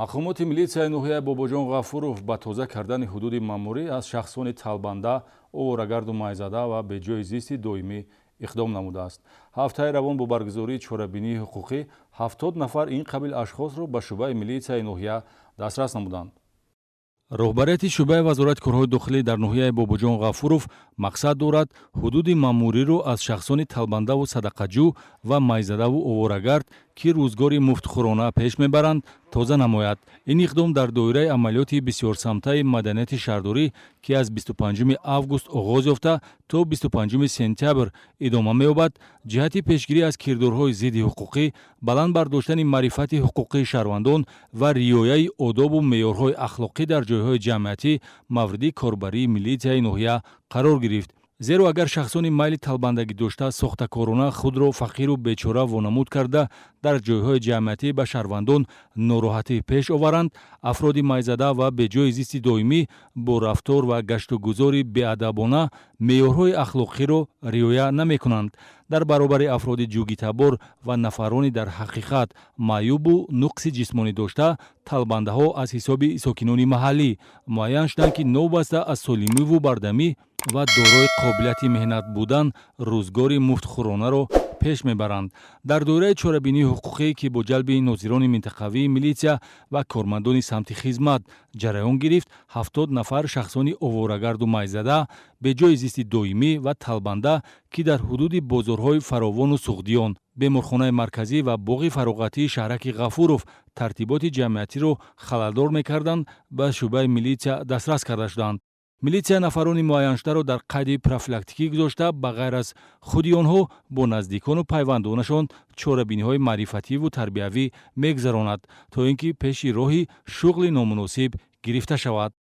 Мақомоти милитсияи ноҳияи Бобоҷон Ғафуров ба тоза кардани ҳудуди маъмурӣ аз шахсони талбанда, оворагарду майзада ва беҷои зисти доимӣ иқдом намудааст. Ҳафтаи равон бо баргузории чорабинии ҳуқуқӣ 70 нафар ин қабил ашхосро ба шӯъбаи милитсияи ноҳия дастрас намуданд. Роҳбарияти шӯъбаи Вазорати корҳои дохилӣ дар ноҳияи Бобоҷон Ғафуров мақсад дорад ҳудуди маъмуриро аз шахсони талбандаву садақаҷӯ ва майзадаву оворагард, ки рӯзгори муфтхӯрона пеш мебаранд, тоза намояд. Ин иқдом дар доираи амалиёти бисёрсамтаи маданияти шаҳрдорӣ, ки аз 25 август оғоз ёфта то 25 сентябр идома меёбад, ҷиҳати пешгирӣ аз кирдорҳои зидди ҳуқуқӣ, баланд бардоштани маърифати ҳуқуқии шаҳрвандон ва риояи одобу меъёрҳои ахлоқӣ дар ҷойҳои ҷамъиятӣ мавриди корбарии милитсияи ноҳия қарор гирифт. Зеро агар шахсони майли талбандагӣ дошта сохтакорона худро фақиру бечора вонамуд карда, дар ҷойҳои ҷамъиятӣ ба шаҳрвандон нороҳатӣ пеш оваранд, афроди майзада ва беҷои зисти доимӣ бо рафтор ва гаштугузори беадабона меъёрҳои ахлоқиро риоя намекунанд. Дар баробари афроди ҷугитабор ва нафарони дар ҳақиқат маъюбу нуқси ҷисмонӣ дошта, талбандаҳо аз ҳисоби сокинони маҳаллӣ муайян шуданд, ки новобаста аз солимиву бардамӣ ва дорои қобилияти меҳнат будан, рӯзгори муфтхӯронаро пеш мебаранд. Дар доираи чорабинии ҳуқуқӣ, ки бо ҷалби нозирони минтақавии милитсия ва кормандони самти хизмат ҷараён гирифт, 70 нафар шахсони оворагарду майзада, беҷои зисти доимӣ ва талбанда, ки дар ҳудуди бозорҳои Фаровону Суғдиён, беморхонаи марказӣ ва боғи фароғатии шаҳраки Ғафуров тартиботи ҷамъиятиро халалдор мекарданд, ба шӯъбаи милитсия дастрас карда шуданд. Милитсия нафарони муайяншударо дар қайди профилактикӣ гузошта, ба ғайр аз худи онҳо бо наздикону пайвандонашон чорабиниҳои маърифативу тарбиявӣ мегузаронад, то ин ки пеши роҳи шуғли номуносиб гирифта шавад.